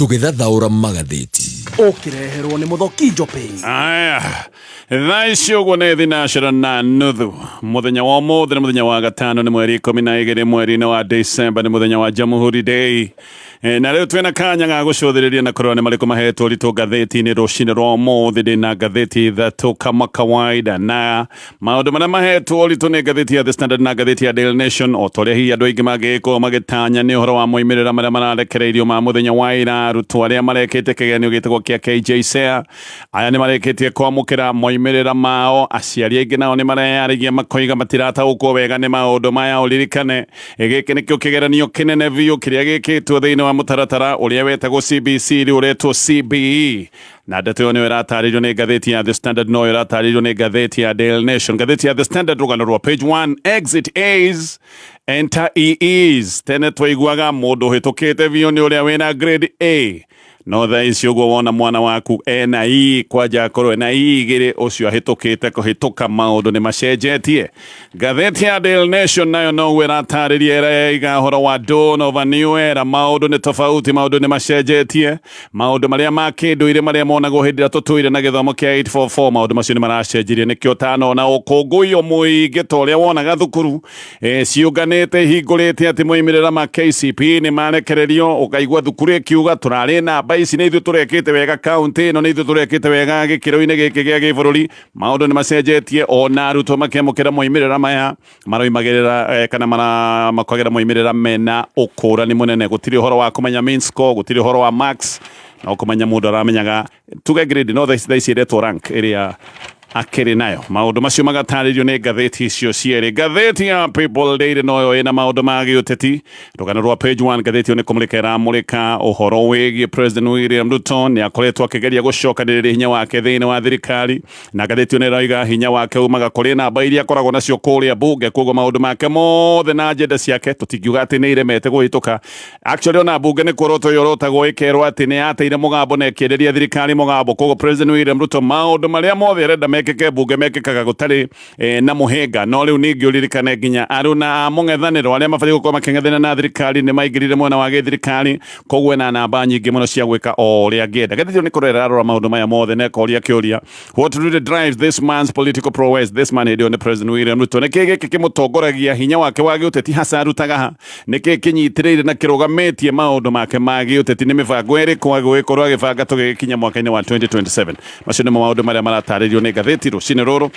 Tũgĩthathaũra magathĩti. Ũkĩreherwo nĩ Mũthokinjo Pay. Aya, thaa ici ũguo nĩ thinacera na nuthu. Mũthenya wa ũmũthĩ nĩ mũthenya wa gatano, nĩ mweri 12 mweri-inĩ wa December, nĩ mũthenya wa Jamhuri Day. Na rĩu twĩna kanya ga gũcũthĩrĩria na kũrora nĩ marĩkũ mahetwo ũritũ ngathĩti-inĩ rũcinĩ rwa ũmũthĩ. Ndĩna ngathĩti ithatũ kama kawaida, na maũndũ marĩa mahetwo ũritũ nĩ ngathĩti ya The Standard na ngathĩti ya Daily Nation, o ta ũrĩa hihi andũ aingĩ mangĩgĩkorwo magĩtanya, nĩ ũhoro wa moimĩrĩra marĩa mararekereirio ma mũthenya wa ira. Arutwo arĩa marekĩte kĩgeranio gĩtagwo kĩa KJSEA aya nĩ marĩkĩtie kwamũkĩra moimĩrĩra mao. Aciari aingĩ nao nĩ mareyarĩria makoiga matirataũkwo wega nĩ maũndũ maya. Ũririkane gĩkĩ nĩkĩo kĩgeranio kĩnene biũ kĩrĩa gĩkĩtwo thĩinĩ wa mũtaratara ũrĩa wetagwo CBC, rĩu ũretwo CBE, na ndeto ĩyo nĩyo ĩratarĩrio nĩ ngathĩti ya The Standard, noyo ĩratarĩrio nĩ ngathĩti ya Daily Nation. Ngathĩti ya The Standard, rũgano rwa page 1, exit A's, enter EEs. Tene twaiguaga mũndũ ũhĩtũkĩte biũ nĩ ũrĩa wĩna grade A, no thaa ici ũguo wona mwana waku ena E, kwanja akorwo ena E igĩrĩ, ũcio ahĩtũkĩte kũhĩtũka. Maũndũ nĩ macenjetie. Ngathĩti ya Daily Nation nayo noguo ĩratarĩria, ĩraiga ũhoro wa dawn of a new era. Maũndũ nĩ tofauti, maũndũ nĩ macenjetie. Maũndũ marĩa ma kĩndũire marĩa monagwo hĩndĩ ĩrĩa tũtũire na gĩthomo kĩa 844, maũndũ macio nĩ maracenjirie. Nĩkĩo ũtanona ũkũngũiyo mũingĩ ta ũrĩa wonaga thukuru ciũnganĩte ihingũrĩte atĩ moimĩrĩra ma KCPE nĩ marekererio, ũkaigua thukuru ĩkiuga tũrarĩ namba ici, nĩ ithuĩ tũrekĩte wega kaunti ĩno, nĩ ithuĩ tũrekĩte wega gĩkĩro-inĩ gĩkĩ gĩa gĩbũrũri. Maũndũ nĩ macenjetie, ona arutwo makĩamũkĩra moimĩrĩra maya maroimagĩrĩra kana makwagĩra moimĩrĩra mena ũkũrani mũnene. Gũtirĩ ũhoro wa kũmenya mean score, gũtirĩ ũhoro wa marks, no kũmenya mũndũ aramenyaga tuge grade, no thaa ici ĩretwo rank ĩrĩa akĩrĩ nayo. Maũndũ macio magatarĩrio nĩ ngathĩti icio cierĩ. Ngathĩti ya People Daily noyo ĩna maũndũ ma gĩũteti. Rũgano rwa page 1, ngathĩti ĩyo nĩ kũmũrĩka ĩramũrĩka ũhoro wĩgiĩ President William Ruto. Nĩ akoretwo akĩgeria gũcokanĩrĩria hinya wake thĩinĩ wa thirikari, na ngathĩti ĩyo nĩ ĩroiga hinya wake umaga kũrĩ namba iria akoragwo nacio kũrĩa bunge. Koguo maũndũ make mothe na agenda ciake tũtingiuga atĩ nĩ iremete kũhĩtũka. Actually, ona bunge nĩ kuorotwo yorotagwo, ĩkerwo atĩ nĩ yateire mũgambo na ĩkĩenderia thirikari mũgambo. Koguo President William Ruto, maũndũ marĩa mothe arenda mekĩke bunge mekĩkaga gũtarĩ na mũhĩnga. No rĩu ningĩ ũririkane nginya aruna a mũng'ethanĩro arĩa mabatiĩ gũkorwo makĩng'ethanĩra na thirikari nĩ maingĩrire mwena wa gĩthirikari, koguo ena namba nyingĩ mũno cia gwĩka o ũrĩa angĩenda. Gathĩti ĩyo nĩ kũrora ĩrarora maũndũ maya mothe na ĩkoria kĩũria, "What really drives this man's political prowess?" This man hĩndĩ ĩyo nĩ President William Ruto. Nĩkĩ gĩkĩ kĩmũtongoragia? Hinya wake wa gĩũteti hasa arutaga ha? Nĩkĩ kĩnyitĩrĩire na kĩrũgamĩtie maũndũ make ma gĩũteti? Nĩ mĩbango ĩrĩkũ agũgĩkorwo agĩbanga tũgĩgĩkinya mwaka-inĩ wa 2027? Macio nĩmo maũndũ marĩa maratarĩrio nĩ ngathĩti rũcinĩ rũrũ.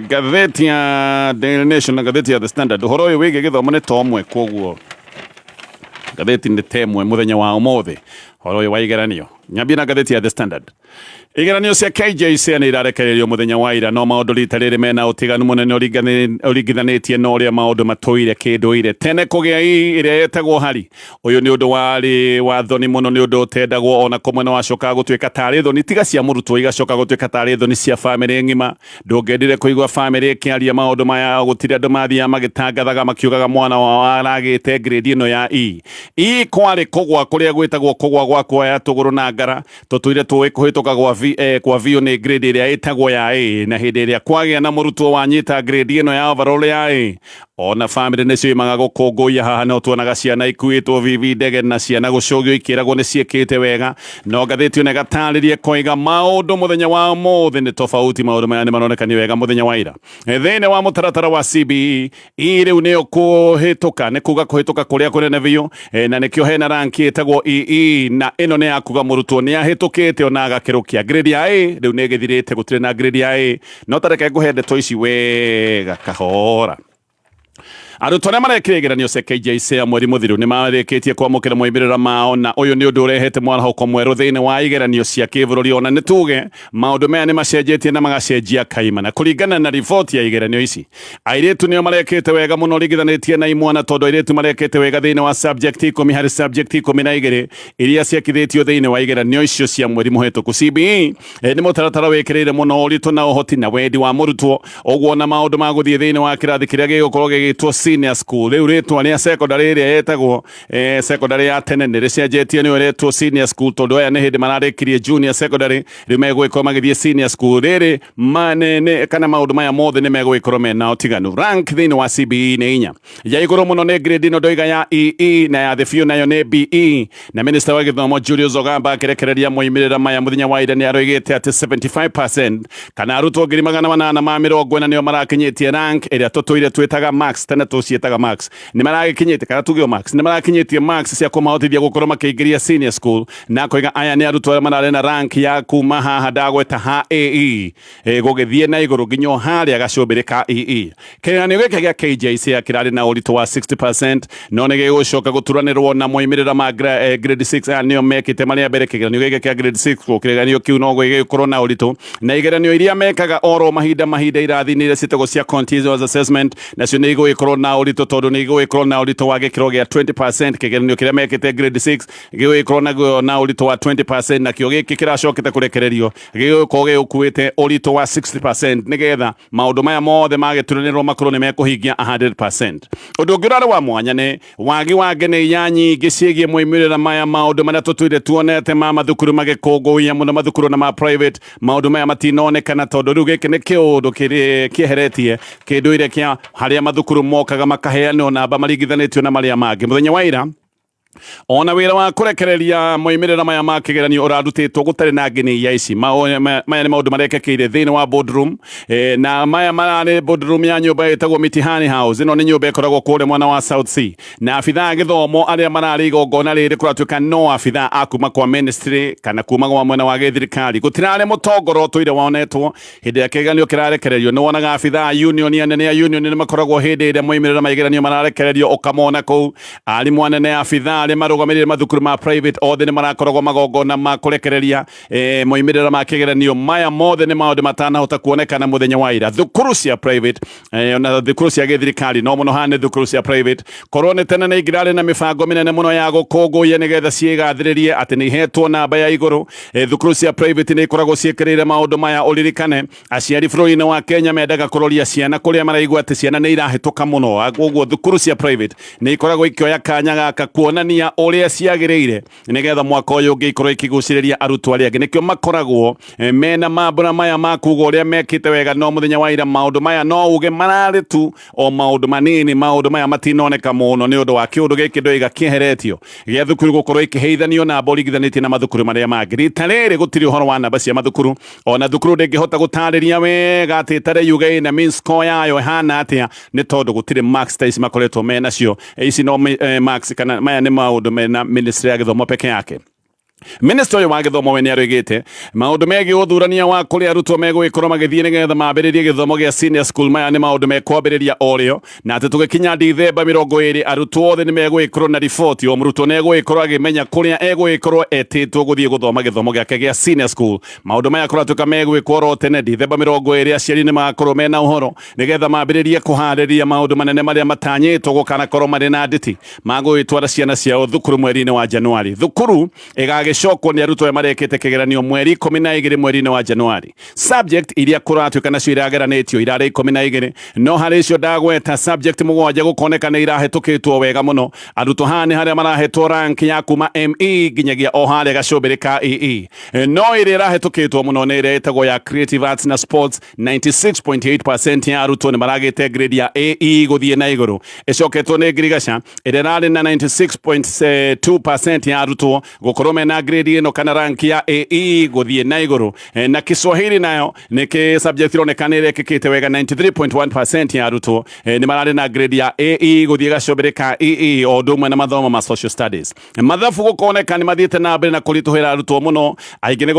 Ngathĩti ya Daily Nation na ngathĩti ya The Standard, ũhoro ũyũ wĩgiĩ gĩthomo nĩ ta ũmwe, koguo ngathĩti nĩ ta ĩmwe mũthenya wa ũmũthĩ, ũhoro ũyũ wa igeranio. Nyambie na ngathĩti ya The Standard. Igeranio cia KJSEA nĩ irarekererio mũthenya wa ira, no maũndũ rita rĩrĩ mena ũtiganu mũnene ũringithanĩtie na ũrĩa maũndũ matũire kĩndũire. Tene kũgĩa E ĩrĩa yetagwo hari, ũyũ nĩ ũndũ warĩ wa thoni mũno, nĩ ũndũ ũtendagwo ona kũmwe, na wacokaga gũtuĩka tarĩ thoni tiga cia mũrutwo, igacoka gũtuĩka tarĩ thoni cia bamĩrĩ ng'ima. Ndũngĩendire kũigua bamĩrĩ ĩkĩaria maũndũ maya. Gũtirĩ andũ mathiaga magĩtangathaga makiugaga mwana wao aragĩte grade ĩno ya E. E kwarĩ kũgwa kũrĩa gwĩtagwo kũgwa gwa kuoya tũgũrũ na ngara. Tũtũire tũĩ kũhĩtũka gwa kwa biũ nĩ grade ĩrĩa ĩtagwo ya A, na hĩndĩ ĩrĩa kwagĩa na mũrutwo wanyita grade ĩno ya overall ya A, ona bamĩrĩ nĩ cioimaga gũkũngũiya. Haha no tuonaga ciana ikuĩtwo vivi ndege na ciana gũcũgio ikĩragwo nĩ ciĩkĩte wega. No ngathĩti ĩno ĩgatarĩria koiga maũndũ mũthenya wa ũmũthĩ nĩ tofauti. Maũndũ maya nĩ maroneka nĩ wega mũthenya wa ira. Thĩinĩ wa mũtaratara wa CBE, E rĩu nĩyo kũhĩtũka, nĩ kuga kũhĩtũka kũrĩa kũnene biũ, na nĩkĩo hena ranki ĩtagwo EE, na ĩno nĩ ya kuga mũrutwo nĩ ahĩtũkĩte ona agakĩrũkia grade ya A. Rĩu nĩ ĩgĩthirĩte, gũtirĩ na grade ya A. No ta reke ngũhe ndeto ici wega kahora. Arutwo arĩa marekire igeranio cia KJSEA mweri mũthiru nĩ marĩkĩtie kwamũkĩra moimĩrĩra mao, na ũyũ nĩ ũndũ ũrehete mwarahũko mwerũ thĩinĩ wa igeranio cia kĩbũrũri. Ona nĩ tuge maũndũ maya nĩ macenjetie na magacenjia kaimana. Kũringana na riboti ya igeranio ici, airĩtu nĩo marekĩte wega mũno ũringithanĩtie na imwana, tondũ airĩtu marekĩte wega thĩinĩ wa subject 10 harĩ subject 12 iria ciekithĩtio thĩinĩ wa igeranio icio cia mweri mũhĩtũku. CBE nĩ mũtaratara wĩkĩrĩire mũno ũritũ na ũhoti na wendi wa mũrutwo, ũguo na maũndũ ma gũthiĩ thĩinĩ wa kĩrathi kĩrĩa gĩgũkorwo gĩgĩtwo Senior School. Rĩu rĩtwa rĩa secondary ĩrĩa ĩtagwo secondary ya tene nĩ rĩcenjetie, nĩyo ĩretwo Senior School, tondũ aya nĩ hĩndĩ mararĩkirie junior secondary, rĩu megũgĩkorwo magĩthiĩ senior school. Rĩrĩ kana maũndũ maya mothe nĩ megũgĩkorwo mena ũtiganu. Rank thĩinĩ wa CBE nĩ inya, ya igũrũ mũno nĩ grade ĩno ndoiga ya EE, na ya thĩ biũ nayo nĩ BE. Na minister wa gĩthomo Julius Ogamba akĩrekereria moimĩrĩra maya mũthenya wa ira nĩ aroigĩte atĩ 75% kana arutwo 840 nĩo marakinyĩtie rank ĩrĩa tũtũire twĩtaga max, tene tũciĩtaga max, nĩ maragĩkinyĩtie, kana tuge o max, nĩ marakinyĩtie max cia kũmahotithia gũkorwo makĩingĩria senior school. Na akoiga aya nĩ arutwo arĩa mararĩ na rank ya kuma haha ndagweta ha AE gũgĩthiĩ na igũrũ nginya o harĩa gacũmbĩrĩ ka EE. Kĩgeranio gĩkĩ gĩa KJSEA kĩrarĩ na ũritũ wa 60%, no nĩ gĩgũcoka gũturanĩrwo na moimĩrĩra ma grade 6. Aya nĩo mekĩte marĩa mbere kĩgeranio gĩkĩ kĩa grade 6. Kĩgeranio kĩu no gĩgĩkorwo na ũritũ, na igeranio iria mekaga oro mahinda mahinda irathi-inĩ iria ciĩtagwo cia continuous assessment, nacio nĩ igũgĩkorwo na ũritũ, tondũ nĩ igũgĩkorwo na ũritũ wa gĩkĩro gĩa 20%. Kĩgeranio kĩrĩa mekĩte grade 6 gĩgũgĩkorwo na ũritũ wa 20%, nakĩo gĩkĩ kĩracokete kũrekererio gĩgũkorwo gĩgũkuĩte ũritũ wa 60%, nĩgetha maũndũ maya mothe magĩturanĩrwo makorwo nĩ mekũhingia 100%. Ũndũ ũngĩ ũrarĩ wa mwanya nĩ wagi wa ngeneiya nyingĩ ciĩgiĩ moimĩrĩra maya. Maũndũ marĩa tũtũire tuonete ma mathukuru magĩkũngũiya mũno, mathukuru na ma private, maũndũ maya matinonekana, tondũ rĩu gĩkĩ nĩ kĩũndũ kĩeheretie kĩndũire kĩa harĩa mathukuru mokaga makaheanwo namba maringithanĩtio na marĩa mangĩ. Mũthenya wa ira ona wĩra wa kũrekereria moimĩrĩra maya ma kĩgeranio ũrarutĩtwo gũtarĩ na ngeneiya ici. Maya nĩ maũndũ marekĩkĩire thĩinĩ wa boardroom, na maya mararĩ boardroom ya nyũmba ĩtagwo Mitihani House. Ĩno nĩ nyũmba ĩkoragwo kũrĩa mwena wa South C, na abithaa a gĩthomo arĩa mararĩ igongona rĩrĩ kũratuĩka no abithaa a kuma kwa ministry kana kuma kwa mwena wa gĩthirikari. Gũtirarĩ mũtongoro ũtũire wonetwo hĩndĩ ĩrĩa kĩgeranio kĩrarekererio. Nĩ wonaga abithaa a union, anene a union nĩ makoragwo hĩndĩ ĩrĩa moimĩrĩra ma igeranio mararekererio, ũkamona kũu arimũ anene, abithaa arĩa marũgamĩrĩire mathukuru ma private, othe nĩ marakoragwo magongona ma kũrekereria moimĩrĩra ma kĩgeranio. Maya mothe nĩ maũndũ matanahota kuonekana mũthenya wa ira. Thukuru cia private ona thukuru cia gĩthirikari, no mũno haha nĩ thukuru cia private, korwo nĩ tene nĩ ingĩrarĩ na mĩbango mĩnene mũno ya gũkũngũiya nĩgetha ciĩgathĩrĩrie atĩ nĩ ihetwo namba ya igũrũ. Thukuru cia private nĩ ikoragwo ciĩkĩrĩire maũndũ maya. Ũririkane aciari bũrũri-inĩ wa Kenya mendaga kũroria ciana kũrĩa maraigua atĩ ciana nĩ irahĩtũka mũno. Koguo thukuru cia private nĩ ikoragwo ikĩoya kanya gaka kuonania ũrĩa ciagĩrĩire, nĩgetha mwaka ũyũ ũngĩ ikorwo ikĩgucĩrĩria arutwo arĩa angĩ. Nĩkĩo makoragwo mena mambũra maya ma kuga ũrĩa mekĩte wega. No mũthenya wa ira maũndũ maya no uge mararĩ tu o maũndũ manini. Maũndũ maya matinoneka mũno nĩ ũndũ wa kĩũndũ gĩkĩ ndoiga kĩeheretio gĩa thukuru gũkorwo ikĩheithanio namba ũringithanĩtie na mathukuru marĩa mangĩ. Rita rĩrĩ gũtirĩ ũhoro wa namba cia mathukuru, ona thukuru ndĩngĩhota gũtarĩria wega atĩ tare yuge ĩna mean score yayo ĩhana atĩa, nĩ tondũ gũtirĩ marks ta ici makoretwo menacio. Ici no marks, kana maya nĩ maũndũ mena ministry ya gĩthomo peke yake. Minista ũyũ wa gĩthomo we nĩ aroigĩte maũndũ megiĩ ũthurania wa kũrĩa arutwo megũgĩkorwo magĩthiĩ nĩgetha mambĩrĩrie gĩthomo gĩa senior school. Maya nĩ maũndũ mekwambĩrĩria o rĩo, na atĩ tũgĩkinya Dithemba 20 arutwo othe nĩ megũgĩkorwo na riboti. O mũrutwo nĩ egũgĩkorwo agĩmenya kũrĩa egũgĩkorwo etĩtwo gũthiĩ gũthoma gĩthomo gĩake gĩa senior school. Maũndũ maya kũratuĩka megwĩkwo oro tene. Dithemba 20 aciari nĩ magakorwo mena ũhoro nĩgetha mambĩrĩrie kũharĩria maũndũ manene marĩa matanyĩtwo gũkanakorwo marĩ na nditi magũgĩtwara ciana ciao thukuru mweri-inĩ wa Januari. Thukuru ĩgagĩcokwo nĩ arutwo arĩa marekĩte kĩgeranio mweri 12 mweri-inĩ wa Januari. Subject iria kũratuĩka nacio irageranĩtio irarĩ 12, no harĩ icio ndagweta subject mũgwanja gũkoneka nĩ irahĩtũkĩtwo wega mũno. Arutwo haha nĩ harĩa marahetwo rank ya kuma ME nginyagia o harĩa gacũmbĩrĩ ka EE, no ĩrĩa ĩrahĩtũkĩtwo mũno nĩ ĩrĩa ĩtagwo ya creative arts na sports. 96.8% ya arutwo nĩ maragĩte grade ya AE gũthiĩ na igũrũ, ĩcoketwo nĩ ngirigaca ĩrĩa ĩrarĩ na 96.2% ya arutwo gũkorwo mena grade ĩno kana rank ya AE gũthiĩ na igũrũ. Na Kiswahili nayo nĩ kĩ subject ironeka nĩ ĩrekĩkĩte wega. 93.1% ya arutwo nĩ mararĩ na grade ya AE gũthiĩ gacũmbĩrĩ ka EE, o ũndũ ũmwe na mathomo ma social studies. Mathabu gũkoneka nĩ mathiĩte na mbere na kũritũhĩra arutwo mũno, aingĩ nĩ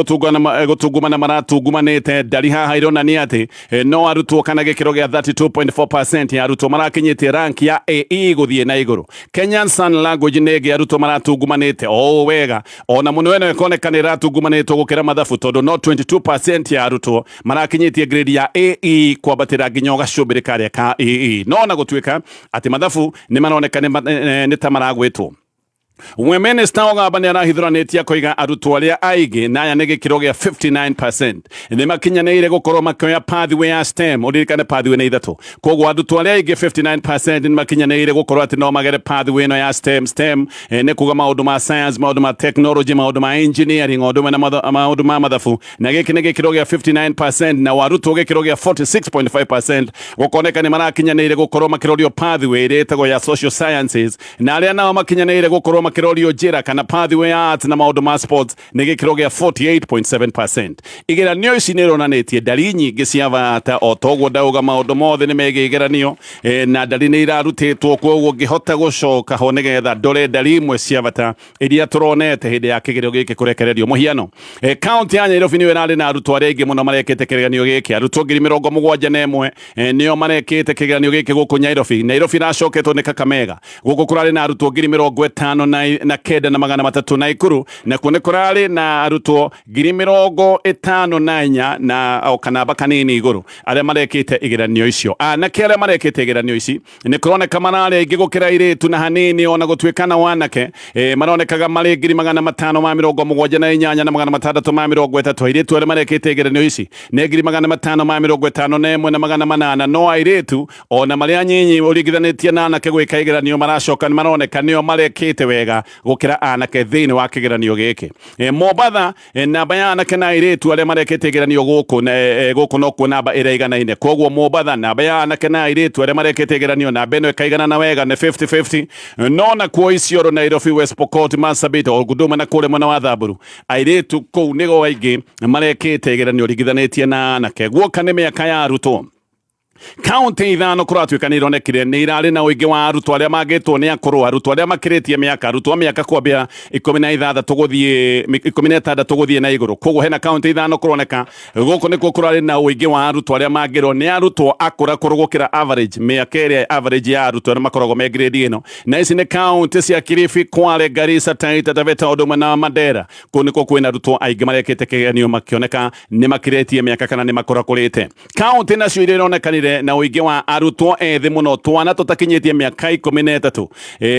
gũtungumana maratungumanĩte. Ndari haha ironania atĩ no arutwo kana gĩkĩro gĩa 32.4% ya arutwo marakinyĩtie rank ya AE gũthiĩ na igũrũ. Kenyan Sign Language nĩ ĩngĩ arutwo maratungumanĩte o wega, ona mũno ĩno ĩkoneka nĩ ĩratungumanĩtwo gũkĩra mathabu, tondũ no 22% ya arutwo marakinyĩtie grade ya AE kwambatĩra nginya gacũmbĩrĩ karĩa ka EE, no ona gũtuĩka atĩ mathabu nĩ maroneka nĩ ta maragwĩtwo. We minista Ogamba nĩ arahithũranĩtie akoiga arutwo arĩa aingĩ na aya nĩ gĩkĩro gĩa 59% nĩ makinyanĩire gũkorwo makĩoya pathway ya STEM. Ũririkane pathway nĩ ithatũ, koguo arutwo arĩa aingĩ 59% nĩ makinyanĩire gũkorwo atĩ no magere pathway ĩno ya STEM. STEM nĩ kuga maũndũ ma science, maũndũ ma technology, maũndũ ma engineering, o ũndũ ũmwe na maũndũ ma mathabu, na gĩkĩ nĩ gĩkĩro gĩa 59%, na arutwo gĩkĩro gĩa 46.5% gũkoneka nĩ marakinyanĩire gũkorwo makĩrorio pathway ĩrĩa ĩtagwo ya social sciences, na arĩa nao makinyanĩire gũkorwo makĩrorio njĩra kana pathway ya arts na maũndũ ma sports nĩ gĩkĩro gĩa 48.7%. Igeranio ici nĩ ironanĩtie ndari nyingĩ cia bata, o toguo ndauga maũndũ mothe nĩ megiĩ igeranio, na ndari nĩ irarutĩtwo, koguo ngĩhota gũcoka ho nĩgetha ndore ndari imwe cia bata iria tũronete hĩndĩ ya kĩgerio gĩkĩ kũrekererio. Mũhiano, kaunti ya Nairobi nĩyo ĩrarĩ na arutwo arĩa aingĩ mũno marekĩte kĩgeranio gĩkĩ, arutwo 71,000 nĩo marekĩte kĩgeranio gĩkĩ gũkũ Nairobi. Nairobi ĩracoketwo nĩ Kakamega, gũkũ kũrarĩ na arutwo 59,300. Naikuru nakuo nĩ kũrarĩ na arutwo 54,000 na o kanamba kanini igũrũ arĩa marekĩte igeranio icio. Anake arĩa marekĩte igeranio ici nĩ kũroneka mararĩ aingĩ gũkĩra airĩtu na hanini, ona gũtuĩka na wanake maronekaga marĩ 578,630. Airĩtu arĩa marekĩte igeranio ici nĩ 551,800, no airĩtu ona marĩ anyinyi ũringithanĩtie na anake gwĩka igeranio maracoka maroneka nĩo marekĩte wega gũkĩra anake thĩinĩ wa kĩgeranio gĩkĩ. Mombatha, namba ya anake na airĩtu arĩa marekĩte igeranio gũkũ gũkũ nokuo namba ĩraiganaine, koguo Mombatha namba ya anake na airĩtu arĩa marekĩte igeranio namba ĩno ĩkaiganana wega nĩ 50-50. No nakuo Isiolo, Nairobi, West Pokot, Marsabit, o ũndũ ũmwe na kũrĩa mwena wa Thamburu, airĩtu kũu nĩgo aingĩ marekĩte igeranio ringithanĩtie na anake. Guoka nĩ mĩaka ya arutwo, kaunti ithano kũratuĩka nĩ ironekire nĩ irarĩ na ũingĩ wa arutwo arĩa mangĩtwo nĩ akũrũ, arutwo arĩa makĩrĩtie mĩaka, arutwo a mĩaka kwambia 16 gũthiĩ 16 gũthiĩ na igũrũ. Koguo hena kaunti ithano kũroneka gũkũ nĩkuo kũrarĩ na ũingĩ wa arutwo arĩa mangĩrwo nĩ arutwo akũrakũrũ gũkĩra average, mĩaka ĩrĩa average ya arutwo arĩa makoragwo me grade ĩno, na ici nĩ kaunti cia Kilifi, Kwale, Garissa, Taita Taveta, ũndũ ũmwe na Mandera. Kũu nĩkuo kwĩna arutwo aingĩ marekĩte kĩgeranio makĩoneka nĩ makĩrĩtie mĩaka kana nĩ makũrakũrĩte. Kaunti nacio iria ironekanire na ũingĩ wa arutwo ethĩ mũno, twana tũtakinyĩtie mĩaka 13,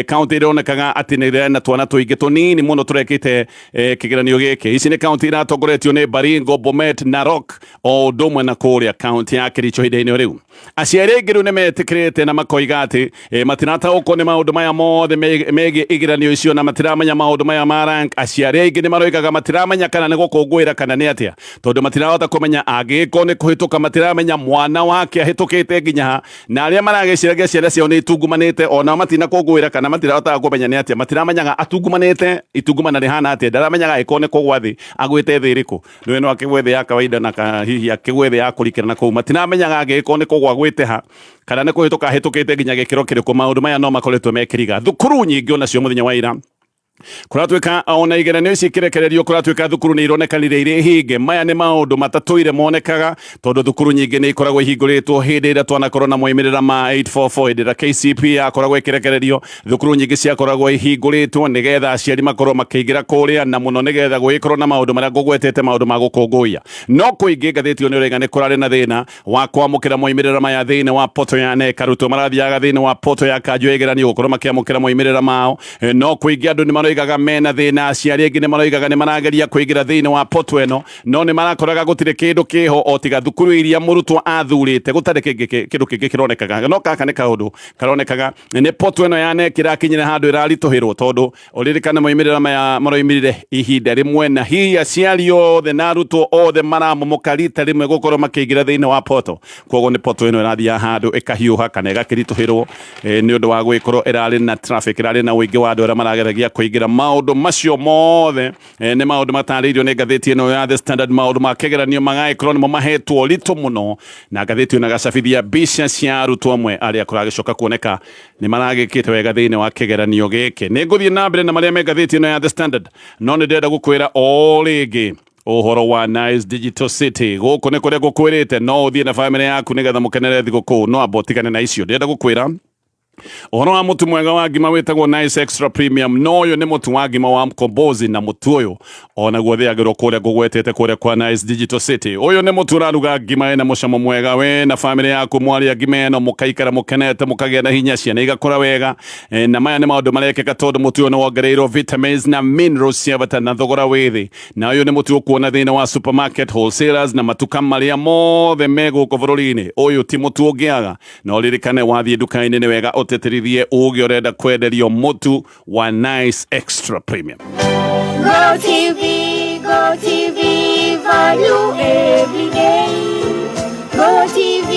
kaunti ironekaga atĩ nĩ irĩ na twana tũingĩ tũnini mũno tũrekĩte kĩgeranio gĩkĩ, ici nĩ kaunti iratongoretio nĩ Baringo, Bomet, Narok, o ũndũ ũmwe na kũrĩa kaunti ya Kericho. Ihinda-inĩ rĩu aciari aingĩ rĩu nĩ metĩkĩrĩte na makoiga atĩ matirataũkwo nĩ maũndũ maya mothe megiĩ igeranio icio na matiramenya maũndũ maya ma rank. Aciari aingĩ nĩ maroigaga matiramenya kana nĩ gũkũngũĩra kana nĩ atĩa, tondũ matirahota kũmenya angĩgĩkorwo nĩ kũhĩtũka, matiramenya mwana wake ahĩtũkĩte nginya ha, na arĩa maragĩciragia ciana ciao nĩ itungumanĩte ona matinakũngũĩra kana matirahotaga kũmenya nĩ atĩa, matiramenyaga atungumanĩte itungumana rĩhana atĩa, ndaramenyaga angĩkorwo nĩ kũgwa thĩ agwĩte thĩ ĩrĩkũ, nĩwe no akĩgwe thĩ ya kawaida na hihi akĩgwe thĩ ya kũrikĩra na kũu, matiramenyaga angĩgĩkorwo nĩ kũgwa agwĩte ha kana nĩ kũhĩtũka ahĩtũkĩte nginya gĩkĩro kĩrĩkũ. Maũndũ maya no makoretwo mekĩriga thukuru nyingĩ onacio mũthenya wa ira kũratuĩka ona igeranio ici ikirekererio, kũratuĩka thukuru nĩ ironekanire irĩ hinge. Maya nĩ maũndũ matatũire monekaga, tondũ thukuru nyingĩ nĩ ikoragwo ihingũrĩtwo hĩndĩ ĩrĩa twanakorwo na moimĩrĩra ma 844. Hĩndĩ ĩrĩa KCP yakoragwo ĩkĩrekererio, thukuru nyingĩ ciakoragwo ihingũrĩtwo nĩgetha aciari makorwo makĩingĩra kũrĩa, na mũno nĩgetha gũgĩkorwo na maũndũ marĩa ngũgwetete, maũndũ ma gũkũngũiya. No kũingĩ ngathĩti ĩyo nĩ ũraiga nĩ kũrarĩ na thĩna wa kwamũkĩra moimĩrĩra maya thĩinĩ wa poto ya NEC. Arutwo marathiaga thĩinĩ wa poto ya kanjũ ya igeranio gũkorwo makĩamũkĩra moimĩrĩra mao, no kũingĩ andũ nĩ maroigaga mena thĩna. Aciari aingĩ nĩ maroigaga nĩ marageria kũingĩra thĩinĩ wa poto ĩno, no nĩ marakoraga gũtirĩ kĩndũ kĩho o tiga thukuru iria mũrutwo athurĩte, gũtarĩ kĩndũ kĩngĩ kĩronekaga. No gaka nĩ kaũndũ karonekaga nĩ poto ĩno ya NEC ĩrakinyĩra handũ ĩraritũhĩrwo, tondũ ũririkane moimĩrĩra maya maroimĩrire ihinda rĩmwe, na hihi aciari othe na arutwo othe maramomoka rita rĩmwe gũkorwo makĩingĩra thĩinĩ wa poto. Koguo nĩ poto ĩno ĩrathiĩ handũ ĩkahiũha kana ĩgakĩritũhĩrwo nĩ ũndũ wa gwĩkorwo ĩrarĩ na traffic, ĩrarĩ na ũingĩ wa andũ arĩa marageragia kũingĩra. Maũndũ macio mothe nĩ maũndũ matarĩirio nĩ ngathĩti ĩno ya The Standard. Maũndũ ma kĩgeranio magagĩkorwo nĩmo mahetwo ritũ mũno, na ngathĩti ĩno ĩgacabithia mbica cia arutwo amwe arĩa kũragĩcoka kuoneka nĩ maragĩkĩte wega thĩinĩ wa kĩgeranio gĩkĩ. Nĩ ngũthiĩ na mbere na marĩa me ngathĩti ĩno ya The Standard, no nĩ ndĩrenda gũkwĩra o rĩngĩ ũhoro wa Nice Digital City. Gũkũ nĩ kũrĩa ngũkwĩrĩte no ũthiĩ na bamĩrĩ yaku nĩgetha mũkenere thigũkũ, no amba ũtigane na icio. Ndĩrenda gũkwĩra Ũhoro wa mũtu mwega wa ngima wĩtagwo Nice Extra Premium, no ũyũ nĩ mũtu wa ngima wa mkombozi, na mũtu ũyũ onaguo thĩagĩrwo kũrĩa ngũgwetete kũrĩa kwa Nice Digital City. Ũyũ nĩ mũtu ũraruga ngima ĩna mũcamo mwega, we na famĩlĩ yaku mwarĩa ngima ĩno mũkaikara mũkenete, mũkagĩa na hinya, ciana igakũra wega. Na maya nĩ maũndũ marekĩka tondũ mũtu ũyũ nĩ wongereirwo vitamins na minerals cia bata na thogora wĩ thĩ. Na ũyũ nĩ mũtu ũkuona thĩinĩ wa supermarket, wholesalers na matuka marĩa mothe me gũkũ bũrũri-inĩ. Ũyũ ti mũtu ũngĩaga. Na ũririkane wathiĩ nduka-inĩ nĩ wega ũtĩtĩrithie ũge ũrenda kwenderio mũtu wa Nice Extra Premium. Go TV, Go TV, value every day. Go TV,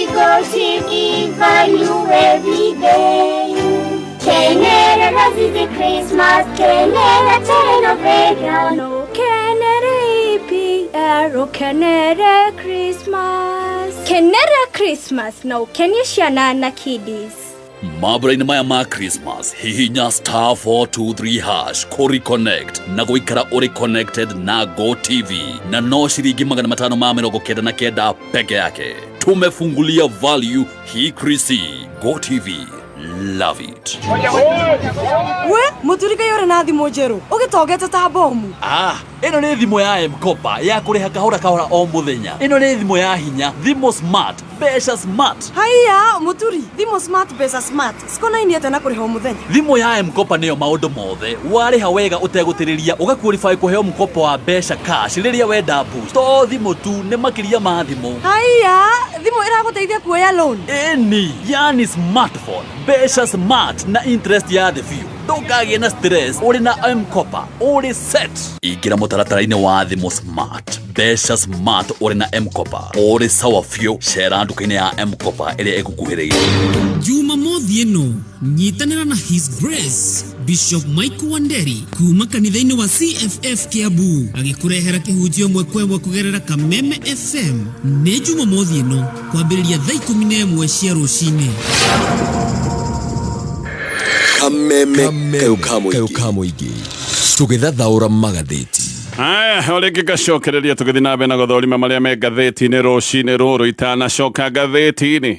Go TV, value every day. Kenera Razizi Christmas, Kenera Telenovela. No Kenera EPR, Kenera Christmas. Kenera Christmas, no Kenya ciana na kiddies. Mambura-inĩ maya ma Christmas, hihinya star 423 hash kũri connect na gũikara ũrĩ connected na Go TV na no ciringi 599 peke yake. Tumefungulia value hii krisi. Go TV, love it. We mũturi kaĩ ũrĩ na thimũ njerũ ũgĩtongete ta bomu. Ah, ĩno nĩ thimũ ya M-Kopa ya kũrĩha kahora kahora o mũthenya. Ĩno nĩ thimũ ya hinya, thimũ smart, mbeca smart. Haiya mũturi, thimũ smart, mbeca smart cikonainie atĩa na kũrĩha o mũthenya? Thimũ ya M-Kopa nĩyo maũndũ mothe. Warĩha wega ũtegũtĩrĩria, ũgaqualify kũheo mkopo wa mbeca cash rĩrĩa wenda boost. To thimũ tu, nĩ makĩria ma thimũ. Haiya, thimũ ĩragũteithia kuoya loan? Ĩni, yani smartphone, mbeca smart na interest ya thĩ biũ. Ndũkagĩe na stress, ũrĩ na M-Kopa ũrĩ set. Ingĩra mũtaratara-inĩ wa thimũ smart, mbeca smart, ũrĩ na M-Kopa ũrĩ sawa biũ. Cera nduka-inĩ ya M-Kopa ĩrĩa ĩgũkuhĩrĩirie. Jumamothi ĩno nyitanĩra na His Grace Bishop Michael Wanderi kuma kanitha-inĩ wa CFF Kiambu agĩkũrehera kĩhunjio ĩmwe kwa ĩmwe kũgerera Kameme FM. Nĩ Jumamothi ĩno kwambĩrĩria thaa 11 cia rũcinĩ. Kameme kayũ ka mũingĩ tũgĩthathaũra magathĩti. Aya, o rĩngĩ ngacokereria tũgĩthiĩ na mbere na gũthorima marĩa me ngathĩti-inĩ rũcinĩ rũrũ. Itanacoka ngathĩti-inĩ,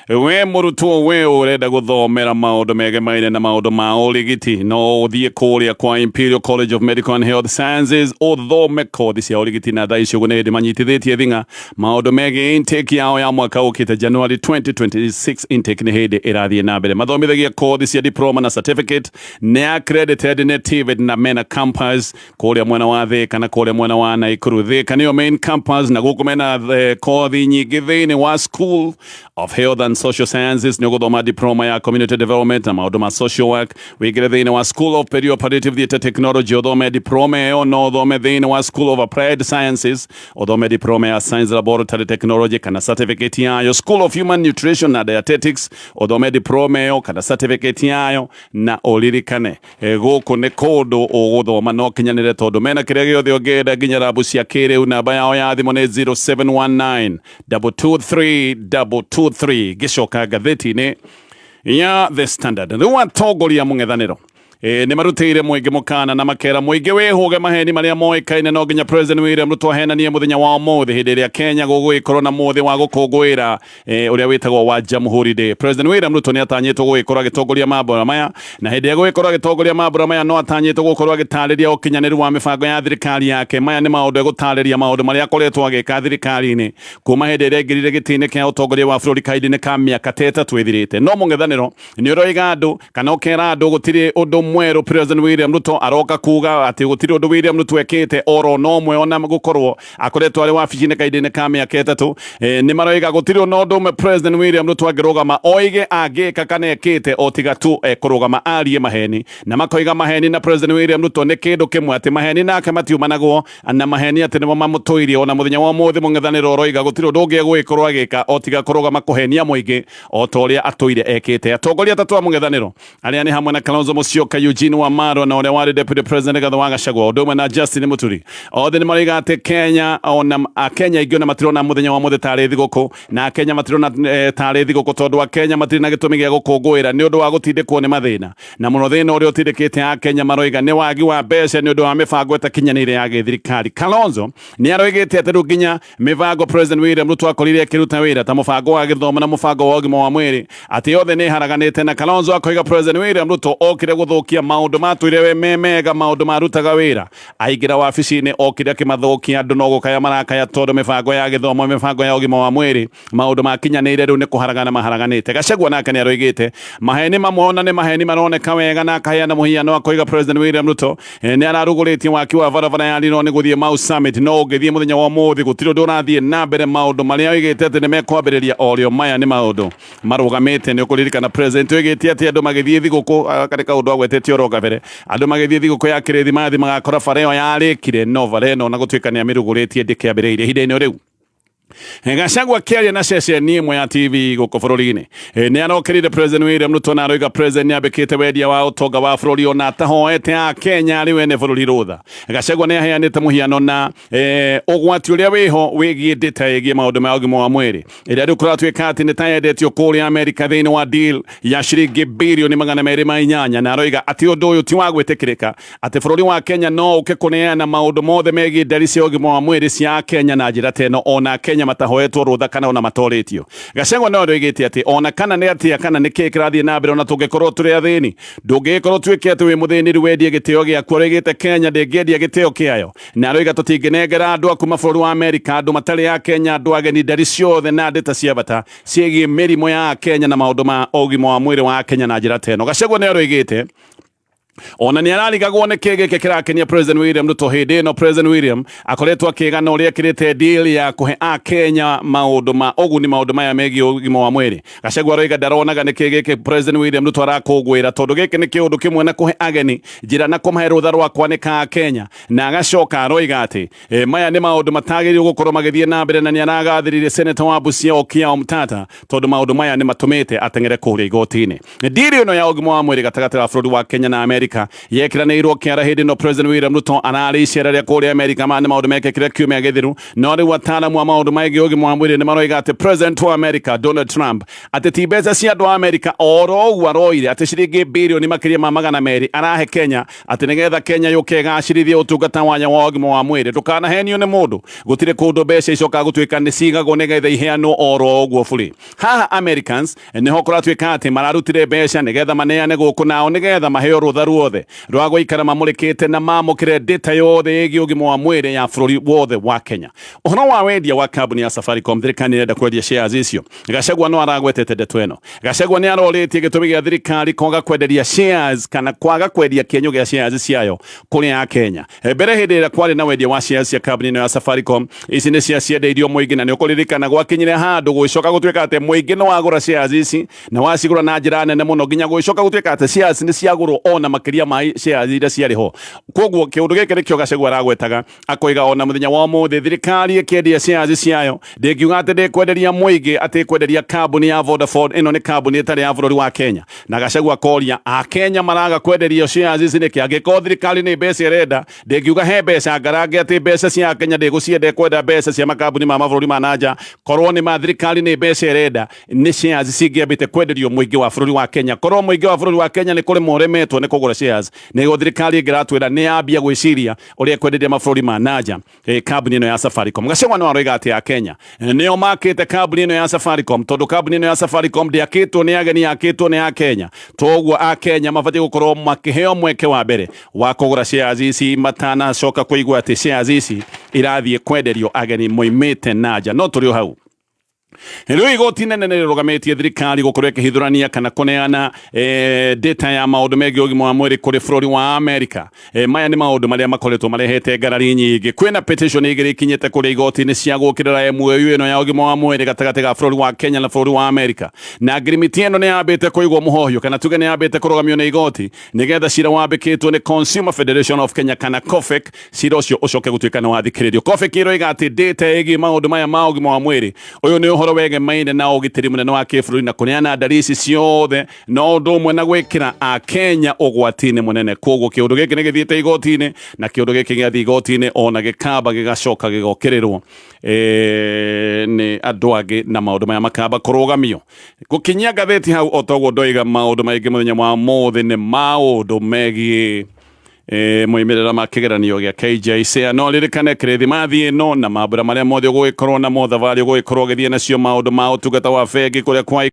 we mũrutwo, we ũrenda gũthomera maũndũ megemaine na maũndũ ma ũrigiti, no ũthiĩ kũrĩa kwa Imperial College of Medical and Health Sciences ũthome kothi cia ũrigiti. Na thaa ici ũguo nĩ hĩndĩ manyitithĩtie thing'a maũndũ megiĩ intake yao ya mwaka ũkĩte January 2026. Intake nĩ hĩndĩ ĩrathiĩ na mbere. Mathomithagia kothi cia diploma na certificate, nĩ accredited nĩ TVET, na mena campus kũrĩa mwena wa Thika na kũrĩa mwena wa Naikuru. Thika nĩyo main campus, na gũkũ mena kothi nyingĩ thĩinĩ wa School of Health and Social Sciences. Nĩ ũgũthoma diploma ya community development na maũndũ ma social work. Wĩingĩre thĩinĩ wa School of Perioperative Theatre Technology ũthome diploma ĩyo. No ũthome thĩinĩ wa School of Applied Sciences, ũthome diploma ya Science Laboratory Technology kana certificate yayo. School of Human Nutrition na Dietetics, ũthome diploma ĩyo kana certificate yayo. Na ũririkane gũkũ nĩ kũndũ ũgũthoma no kinyanĩre tondũ mena kĩrĩa gĩothe ũngĩenda, nginya rabu cia kĩrĩu. Namba yao ya thimũ nĩ 0719 223 223. Ngĩcoka ngathĩti-inĩ ya The Standard, rĩu atongoria mũng'ethanĩro nĩ marutĩire mũingĩ mũkana na makera mũingĩ wĩhũge maheni marĩa moĩkaine no nginya President William Ruto ahenanie mũthenya wa ũmũthĩ, hĩndĩ ĩrĩa Kenya gũgũgĩkorwo na mũthĩ wa gũkũngũĩra ũrĩa wĩtagwo wa Jamhuri Day. President William Ruto nĩ atanyĩtwo gũgĩkorwo agĩtongoria mambũra maya, na hĩndĩ ĩrĩa gũgĩkorwo agĩtongoria mambũra maya no atanyĩtwo gũkorwo agĩtarĩria ũkinyanĩru wa mĩbango ya thirikari yake. Maya nĩ maũndũ egũtarĩria maũndũ marĩa akoretwo agĩka thirikari-inĩ kuma hĩndĩ ĩrĩa aingĩrire gĩtĩ-inĩ kĩa ũtongoria wa bũrũri kahinda-inĩ ka mĩaka ta 3 ĩthirĩte. No mũng'ethanĩro nĩ ũroiga andũ kana ũkera andũ gũtirĩ ũndũ mwerũ President William Ruto aroka kuga, atĩ gũtirĩ ũndũ William Ruto ekĩte oro no ũmwe ona gũkorwo akoretwo arĩ wabici-inĩ kahinda-inĩ ka mĩaka 3. Nĩ maroiga gũtirĩ ona ũndũ ũmwe President William Ruto angĩrũgama oige angĩka kana ekĩte, o tiga tu ekũrũgama arie maheni. Na makoiga maheni na President William Ruto nĩ kĩndũ kĩmwe, atĩ maheni nake matiumanagwo na maheni, atĩ nĩmo mamũtũirie. Ona mũthenya wa ũmũthĩ mũng'ethanĩro ũroiga gũtirĩ ũndũ ũngĩ egũgĩkorwo agĩka o tiga kũrũgama kũhenia mũingĩ o ta ũrĩa atũire ekĩte. Atongoria atatũ a mũng'ethanĩro arĩa nĩ hamwe na Kalonzo Musyoka Kibaki Eugene Wamalwa na ũrĩa warĩ deputy president Rigathi wa Gachagua ũndũ ũmwe na Justin Muturi othe nĩ maroiga atĩ Kenya ona Akenya aingĩ ona matirona mũthenya wa mũthĩ tarĩ thigũkũ na Akenya matirona tarĩ thigũkũ tondũ Akenya matirĩ na gĩtũmi gĩa gũkũngũĩra nĩ ũndũ wa gũtindĩkwo nĩ mathĩna na mũno thĩna ũrĩa ũtindĩkĩte Akenya maroiga nĩ wagi wa mbeca nĩ ũndũ wa mĩbango ĩtakinyanĩire ya gĩthirikari. Kalonzo nĩ aroigĩte atĩ rĩu nginya mĩbango President William Ruto akorire akĩruta wĩra ta mũbango wa gĩthomo na mũbango wa ũgima wa mwĩrĩ atĩ yothe nĩ ĩharaganĩte na Kalonzo akoiga President William Ruto okire gũthũkia maũndũ matũire we me mega maũndũ marutaga wĩra aingĩra wabici-inĩ okire akĩmathũkia andũ no gũkaya marakaya tondũ mĩbango ya gĩthomo mĩbango ya ũgima wa mwĩrĩ maũndũ makinyanĩire rĩu nĩ kũharagana maharaganĩte. Gachagua nake nĩ aroigĩte maheni mamwe ona nĩ maheni maroneka wega na akaheana mũhiano akoiga President William Ruto nĩ ararugũrĩtie waki wa barabara ya Rironi gũthiĩ Mau Summit no ũngĩthiĩ mũthenya wa ũmũthĩ gũtirĩ ũndũ ũrathiĩ na mbere maũndũ marĩa oigĩte atĩ nĩ mekwambĩrĩria orĩo maya nĩ maũndũ marũgamĩte. Nĩ ũkũririkana President oigĩte atĩ andũ magĩthiĩ thigũkũ karĩ kaũndũ agwetete oro kabere andũ magĩthiĩ thigũkũ ya kĩrĩthimathi magakora bara ĩyo yarĩkire no bara ĩno ona gũtuĩka nĩ amĩrugũrĩtie ndĩkĩambĩrĩirie ihinda-inĩ rĩu. Gachagua akĩaria na ceceni ĩmwe ya TV gũkũ bũrũri-inĩ nĩ arokĩrire President William Ruto na aroiga President nĩ ambĩkĩte wendia wa ũtonga wa bũrũri ona atahoete Akenya arĩ wene bũrũri rũtha. Gachagua nĩ aheanĩte mũhiano na ũgwati ũrĩa wĩho wĩgiĩ data ĩgiĩ maũndũ ma ũgima wa mwĩrĩ ĩrĩa rĩu kũratuĩka atĩ nĩ ta yendetio kũrĩa Amerika thĩinĩ wa deal ya ciringi birioni 208 na aroiga atĩ ũndũ ũyũ ti wa gwĩtĩkĩrĩka atĩ bũrũri wa Kenya no ũke kũneana maũndũ mothe megiĩ ndari cia ũgima wa mwĩrĩ cia Kenya na njĩra ta ĩno ona Kenya matahoetwo rũtha kana ona matorĩtio. Gachagua no aroigĩte atĩ ona kana nĩ atĩa kana nĩ kĩĩ kĩrathiĩ na mbere ona tũngĩkorwo tũrĩ athĩni ndũngĩgĩkorwo tuĩke atĩ wĩ mũthĩni rĩu wendie gĩtĩo gĩaku. Aroigĩte Kenya ndĩngĩendia gĩtĩo kĩayo na aroiga tũtingĩnengera andũ a kuma bũrũri wa Amerika andũ matarĩ a Kenya andũ ageni ndari ciothe na ndeta cia bata ciĩgiĩ mĩrimũ ya Kenya na maũndũ ma ũgima wa mwĩrĩ wa Kenya na njĩra ta ĩno. Gachagua nĩ aroigĩte ona nĩ ararigagwo nĩ kĩ gĩkĩ kĩrakenia President William Ruto hĩndĩ ĩno President William akoretwo akĩgana ũrĩa ekĩrĩte deal ya kũhe Akenya maũndũ ma ũguni maũndũ maya megiĩ ũgima wa mwĩrĩ. Gachagua aroiga ndaronaga nĩ kĩ gĩkĩ President William Ruto arakũngũĩra tondũ gĩkĩ nĩ kĩũndũ kĩmwe na kũhe ageni njĩra na kũmahe rũtha rwa kwanĩka Akenya na agacoka aroiga atĩ maya nĩ maũndũ matagĩrĩirwo gũkorwo magĩthiĩ na mbere na nĩ aragathĩrĩirie Senator wa Busia Okiya Omtatah tondũ maũndũ maya nĩ matũmĩte ateng'ere kũrĩa igoti-inĩ. Ndiri ĩno ya ũgima wa mwĩrĩ gatagatĩ ga bũrũri wa Kenya na Amerika yekĩranĩirwo kĩara hĩndĩ ĩno President William Ruto ararĩ icera rĩa kũrĩa Amerika. Maya nĩ maũndũ mekĩkire kiumia gĩthiru no rĩu ataaramu a maũndũ megiĩ ũgima wa mwĩrĩ nĩ maroiga atĩ President wa Amerika Donald Trump atĩ ti mbeca cia andũ a Amerika oro ũguo aroire atĩ ciringi birioni makĩria ma 200 arahe Kenya atĩ nĩgetha Kenya yũke ĩgacĩrithie ũtungata wanya wa ũgima wa mwĩrĩ. Ndũkanahenio nĩ mũndũ gũtirĩ kũndũ mbeca icokaga gũtuĩka nĩ cigagwo nĩgetha iheanwo oro ũguo bũrĩ. Haha Americans nĩho kũratuĩka atĩ mararutire mbeca nĩgetha maneane gũkũ nao nĩgetha maheo rũtha ruothe rwa gũikara mamũrĩkĩte na mamũkĩre data yothe ĩgiĩ ũgima wa mwĩrĩ ya bũrũri wothe wa Kenya. Ũhoro wa wendia wa kambuni ya Safaricom thirikari nĩ ĩrenda kwendia shares icio. Gachagua no aragwetete ndeto ĩno. Gachagua nĩ arorĩtie gĩtũmi gĩa thirikari kwaga kwenderia shares kana kwaga kwendia kĩenyũ gĩa shares ciayo kũrĩ Akenya. Mbere hĩndĩ ĩrĩa kwarĩ na wendia wa shares cia kambuni ĩno ya Safaricom ici nĩ cia ciendeirio mũingĩ na nĩ ũkũririkana gwakinyire handũ gũgĩcoka gũtuĩka atĩ mũingĩ nĩ wagũra shares ici na wacigũra na njĩra nene mũno nginya gũgĩcoka gũtuĩka atĩ shares nĩ ciagũrwo ona makĩria ma shares iria ciarĩ ho. Koguo kĩũndũ gĩkĩ nĩkĩo Gachagua aragwetaga akoiga ona mũthenya wa ũmũthĩ thirikari ĩkĩendia shares ciayo ndĩngiuga atĩ ndĩkwenderia mũingĩ atĩ ĩkwenderia kambuni ya Vodafone. Ĩno nĩ kambuni ĩtarĩ ya bũrũri wa Kenya na Gachagua akoria Akenya maraga kwenderio shares ici nĩkĩ angĩkorwo thirikari nĩ mbeca ĩrenda ndĩngiuga he mbeca ngarange atĩ mbeca cia Kenya ndĩgũcienda ĩkwenda mbeca cia makambuni ma mabũrũri ma nanja korwo nĩ ma thirikari nĩ mbeca ĩrenda nĩ shares cingĩambĩte kwenderio mũingĩ wa bũrũri wa Kenya. Korwo mũingĩ wa bũrũri wa Kenya nĩ kũrĩmwo ũremetwo nĩ kũgũra shares nĩguo thirikari ĩngĩratwĩra nĩ yambia gwĩciria ũrĩa ĩkwenderia mabũrũri ma nanja kambuni ĩno ya Safaricom. Gachagua no aroiga atĩ Akenya nĩo makĩte kambuni ĩno ya Safaricom tondũ kambuni ĩno ya Safaricom ndĩakĩtwo nĩ ageni yakĩtwo nĩ Akenya toguo Akenya mabatiĩ gũkorwo makĩheo mweke wa mbere wa kũgũra shares ici matanacoka kũigua atĩ shares ici irathiĩ kwenderio ageni moimĩte nanja. No tũrĩ o hau rĩu igoti nene nĩ rĩrũgamĩtie thirikari gũkorwo ĩkĩhithũrania kana kũneana data ya maũndũ megiĩ ũgima wa mwĩrĩ kũrĩ bũrũri wa Amerika. Maya nĩ maũndũ marĩa makoretwo marehete ngarari nyingĩ. Kwĩna petition igĩrĩ ikinyĩte kũrĩ igoti-inĩ cia gũkĩrĩra MOU ĩno ya ũgima wa mwĩrĩ gatagatĩ ga bũrũri wa Kenya na bũrũri wa Amerika. Na ngirimiti ĩno nĩ yambĩte kũigwo mũhohio kana tuge nĩ yambĩte kũrũgamio nĩ igoti nĩgetha cira wambĩkĩtwo nĩ Consumer Federation of Kenya kana COFEC cira ũcio ũcoke gũtuĩka nĩ wathikĩrĩrio. COFEC ĩroiga atĩ data ĩgiĩ maũndũ maya ma ũgima wa mwĩrĩ ũyũ nĩ ũhoro ũhoro wegemaine na ũgitĩri mũnene wa kĩbũrũri na kũneana ndari ici ciothe no ũndũ ũmwe na gwĩkĩra akenya ũgwati-inĩ mũnene. Koguo kĩũndũ gĩkĩ nĩ gĩthiĩte igoti-inĩ, na kĩũndũ gĩkĩ gĩathiĩ igoti-inĩ ona gĩkamba gĩgacoka gĩgokĩrĩrwo nĩ andũ angĩ na maũndũ maya makamba kũrũgamio. Gũkinyia ngathĩti hau, o toguo ndoiga, maũndũ maingĩ mũthenya wa mũthĩ nĩ maũndũ megiĩ moimĩrĩra ma kĩgeranio gĩa KJSEA. No ririkane kĩrĩthimathi ĩno na mambura marĩa mothe ũgũgĩkorwo namo, thabarĩ ũgũgĩkorwo ũgĩthiĩ nacio, maũndũ ma ũtungata wa bengi kũrĩa kwa